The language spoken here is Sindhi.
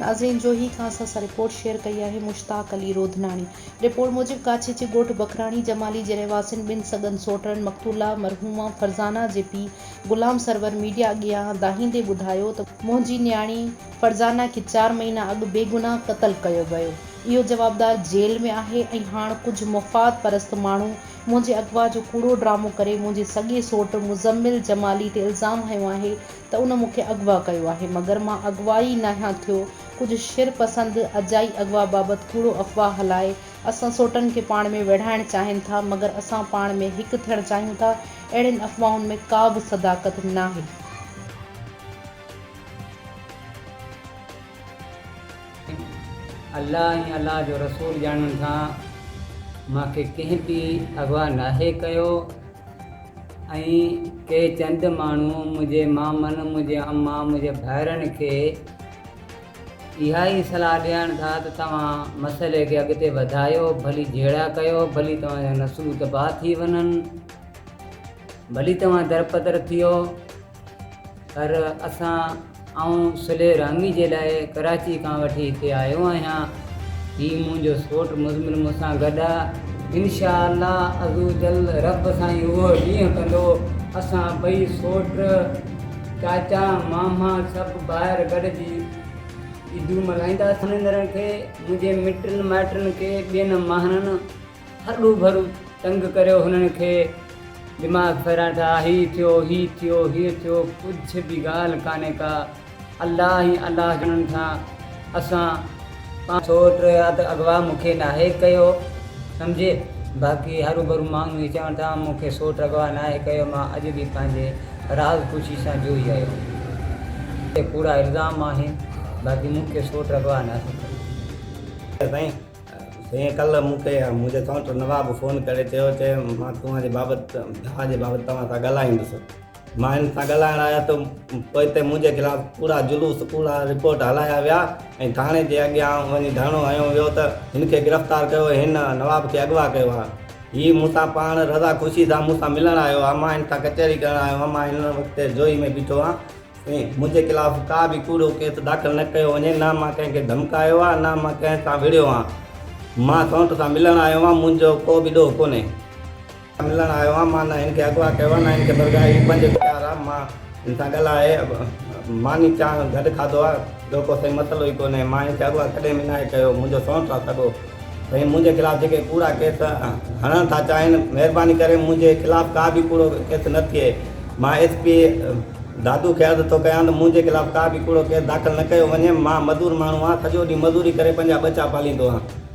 ناظرين جوهي کان اسان سان رپورٽ شيئر ڪئي آهي مشتاق علي روڌناڻي. رپورٽ موجب ڪاڇي جي ڳوٺ بکراڻي جمالي جي رهواسين ٻن سڳن سوٽرن مقتوله مرحومه فرزانه جي پيء غلام سرور ميڊيا اڳيان دانهيندي ٻڌايو ته منهنجي نياڻي فرزانه کي چار مهينا اڳ بيگناهه قتل ڪيو ويو اهو جوابدار جيل ۾ آهي ۽ هاڻ ڪجهه مفاد پرست ماڻهو منهنجي اغوا جو ڪوڙو ڊرامو ڪري منهنجي سڳي سوٽ مزمل جمالي تي الزام هنيو آهي ته ان مون کي اغوا ڪيو آهي مگر مان اغوا ئي ناهيان ٿيو ڪجهه شر پسند اجائي اغوا بابت ڪوڙو افواهه هلائي اسان سوٽن کي پاڻ ۾ ويڙهائڻ چاهين ٿا مگر اسان پاڻ ۾ هڪ ٿيڻ چاهيون ٿا اهڙين افواهن ۾ ڪا به صداقت ناهي. الله ۽ الله جو رسول ڄاڻڻ سان مان کي ڪنهن به اغوا ناهي ڪيو ۽ ڪي چند ماڻهو منهنجي مامن منهنجي امان منهنجي ڀائرن کي اها ئي صلاح ڏيڻ ٿا ته توهان مسئلي کي اڳتي وڌايو ڀلي جهيڙا ڪيو ڀلي توهان جا نسلون تباهه ٿي وڃن ڀلي توهان درپدر ٿيو پر اسان آئون صلح رحمي جي لاء ڪراچي کان وٺي هتي آيو آهيان. هي منهنجو سوٽ مزمل مون سان گڏ آ. انشاء الله عزوجل رب سائين اهو ڏينهن ڪندو اسان ٻئي سوٽ، چاچا، ماما سڀ ڀائر گڏجي عيدون ملهائينداسين. سڻندڙن کي، منهنجي مٽن مائٽن کي، ٻين ماڻهن هرو ڀرو تنگ ڪريو هنن کي دماغ ڦيرائڻ ٿا هي ٿيو هي ٿيو هي ٿيو ڪجهه به ڳالهه ڪانهي ڪا الله ۽ الله ڄڻن ٿا اسان پاڻ سوٽ اڌ اغوا مون کي ناهي ڪيو سمجهي باقي هرو ڀرو ماڻهو هي چون ٿا مون کي سوٽ اغوا ناهي ڪيو مان اڄ به پنهنجي راز خوشي سان جوئي آيو آهيان ڪوڙا الزام آهن باقي مون کي سوٽ اغوا ناهي ڪيو. سائين سائين ڪلهه مون کي منهنجي سئوٽ نواب فون ڪري چيو چي مان توهان جي بابت ڀاء جي بابت توهان سان ڳالهائيندس مان هن سان ڳالهائڻ آيس ته پوئتي منهنجي خلاف ڪوڙا جلوس ڪوڙا رپورٽ هلايا ويا ۽ ٿاڻي جي اڳيان وڃي ڌرڻو هنيو ويو ته هن کي گرفتار ڪيو هن نواب کي اغوا ڪيو آهي هي مون سان پاڻ رضا خوشي سان مون سان ملڻ آيو آهي مان هن سان ڪچهري ڪرڻ آيو آهيان مان هن وقت جوهي ۾ بيٺو آهيان ۽ منهنجي خلاف ڪا به ڪوڙو ڪيس داخل نه ڪيو وڃي، نه مان ڪنهن کي ڌمڪايو آهي، نه مان ڪنهن سان وڙهيو آهيان. مان سئوٽ سان ملڻ آيو آهيان، منهنجو ڪو به ڏوهه ڪونهي. ملڻ آيو آهيان، مان نه هن کي اغوا ڪيو آهي، نه هن کي برغايو، هي پنهنجي پيار آهي، مان هن سان ڳالهائي ماني چانهه گڏ کاڌو آهي، ٻيو ڪو سائين مسئلو ئي ڪونهي، مان هن کي اغوا ڪڏهن به ناهي ڪيو، منهنجو سئوٽ آهي سڳو. سائين منهنجي خلاف جيڪي ڪوڙا ڪيس هڻڻ ٿا چاهين مهرباني ڪري منهنجي خلاف ڪا به ڪوڙو ڪيس نه ٿئي مان ايس پي دادو کي عرض ٿو ڪيان ته منهنجي خلاف ڪا به ڪوڙو ڪيس داخل نه ڪيو وڃي مان مزور ماڻهو آهيان سڄو ڏينهن مزوري ڪري پنهنجا ٻچا پاليندو آهيان.